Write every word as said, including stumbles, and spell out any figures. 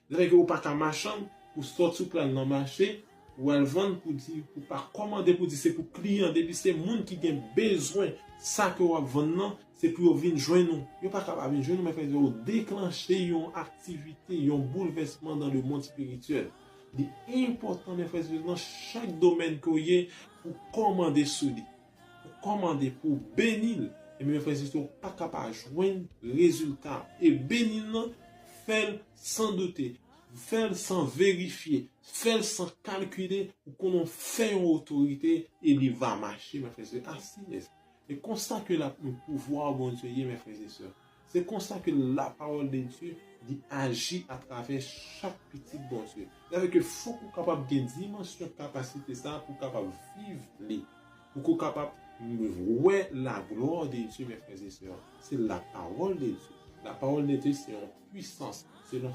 Sa vle di ke ou pa ka machann pou sòti ou pral nan mache, ou al vann pou di, ou pa kòmande pou di se pou kliyan, depi se moun ki gen bezwen sa ke w ap vann nan, se pou yo vin jwenn ou. Yo pa ka pa vin jwenn ou, men frè, yo deklanche yon aktivite, yon boulvèsman dans le monde spirituel. Li enpòtan, men frè, nan chak domèn ke w ye, pou kòmande sou li. Pou kòmande, pou beni l. E men frè, se ou pa ka pa jwenn rezilta. E beni l nan, fè l san doute, fè l san verifye, fè l san kalkile, ou konnen w fè yon otorite e li va mache, men frè, se asire. E konsa ke l ap, pouvwa Bondye ye, men frè e sè. Se konsa ke la parole de Dieu li aji atravè chak pitit Bondye. Sa vle di ke fòk ou kapab gen dimansyon kapasite sa pou w kapab viv li. Pou ke w kapab wè la gloire de Dieu, mes frères et sœurs. Se la parole de Dieu. La parole de Dieu, se yon pwisans, se yon